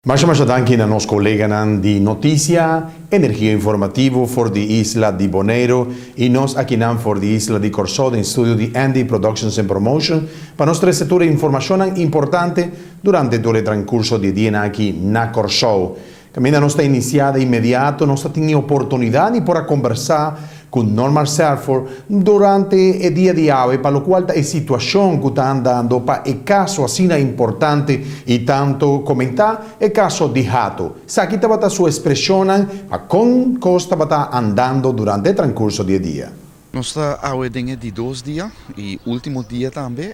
Masha masha danki na nos koleganan di Notisia, Energia Informativo for di isla di Boneiru i nos akinan for di isla di Kòrsou den studio di Andy Productions and Promotion pa nos trese tur e informashonnan importante durante tur e trankurso di e dianan aki na Kòrsou. Kaminda nos ta inisiá de inmediato nos ta tin e oportunidat di por a kombersá ku Norman Serfor durante e dia di awe pa lokual ta e situashon ku ta andando pa e kaso asina importante i tanto komentá, e kaso di Hato. Esaki tabata su espreshonnan pa kon kos tabata andando durante e trankurso di e dia. Nos ta awe den e di dos dia i último dia tambe,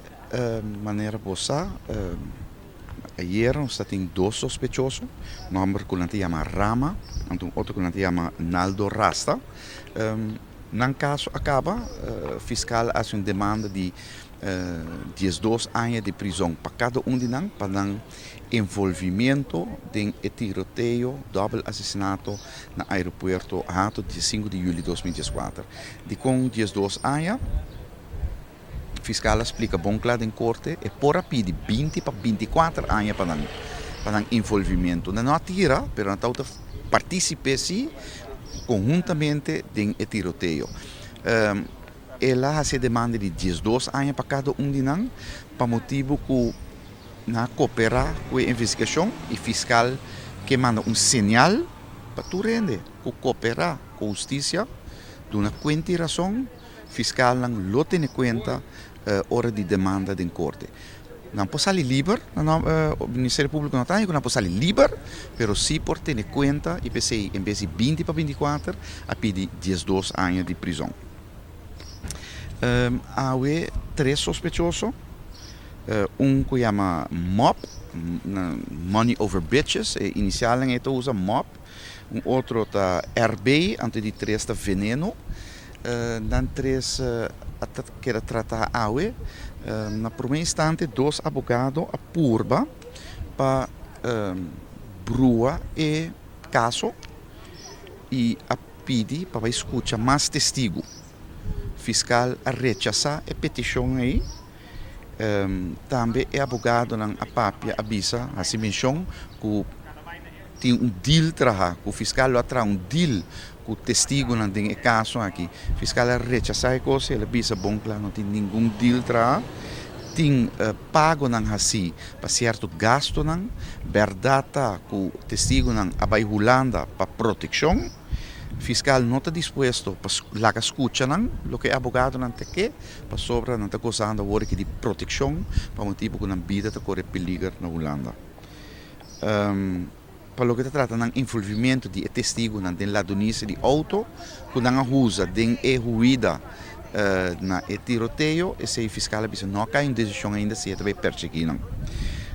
manera bo sa. Ayera nos ta tin dos sospechoso, un homber cu nan ta yama Rama, anto un otro cu nan ta yama Naldo Rasta. Nan caso a caba, fiscal a haci un demanda di diesdos aña di prizon pa cada un di nan pa nan envolvimiento den e tiroteo, dobbel asesinato na aeropuerto Hato diesinco di juli 2014. Dicon 12 aña? Fiskal a splika bon kla den korte e por a pidi 20 pa 24 aña pa nan pa nan involvimiento. Nan no a tira, pero nan tabata partisipe si konhuntamente den e tiroteo. El a hasi e demanda di 12 aña pa kada un di nan pa motibu ku nan a koperá ku e investigashon i fiskal ke manda un señal pa tur hende ku koperá ku hustisia duna kuenta i rason. Fiskalnan lo tene kuenta ora di demanda den korte. Nan por sali liber, Ministerio Públiko no ta haña ku nan por sali liber, pero sí por tene kuenta i p'esei en bes di 20 pa 24 a pidi 12 aña di prizòn. Awe tres sospechoso, un ku yama Mob, Money Over Bitches, e inisialnan ei ta usa, Mob, un otro ta RB, anto di tres ta Veneno. Nan tres a keda trata awe. Na prome instante dos abogado a purba pa brua e kaso i a pidi pa bai skucha mas testigu. Fiskal a rechasá e petishon ei. Tambe e abogadonan a papia a bisa, hasi menshon ku tin un deal traha, ku fiskal lo a traha un deal ku testigunan den e kaso aki. Fiskal a rechasá e kos i el a bisa bon kla no tin ningun deal traha. Tin pagonan hasí pa sierto gastunan. Bèrdat ta ku testigunan a bai Hulanda pa protekshon. Fiskal no ta dispuesto pa laga skucha nan loke e abogadonan ta ke pasobra nan ta gozando awor aki di protekshon pa motibu ku nan bida ta kore peliger na Hulanda. Pa loke ta trata nan envolvimento di e testigunan den ladronisia di outo ku nan a usa den e huida na e tiroteo, esei fiskal a bisa no a kai un desishon ainda si e ta bai persegui nan.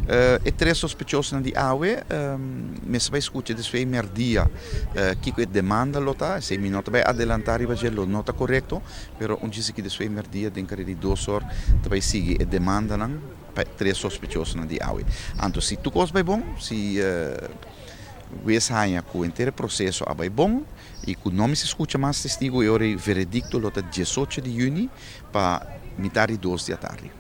E tres sospechosonan di awe mester bai skucha despues merdia kiko e demanda lo ta, esei mi no ta bai adelanta riba dje, lo no ta korekto, pero un djis aki despues merdia den kare di dos or ta bai sigui e demandanan. Pa e tres sospechosonan di awe. Anto si tur kos bai bon, si wes haña ku henter e proseso a bai bon i ku no mester skucha mas testigu e ora ei veredikto lo ta 18 di yüni pa mitar di dos di atardi.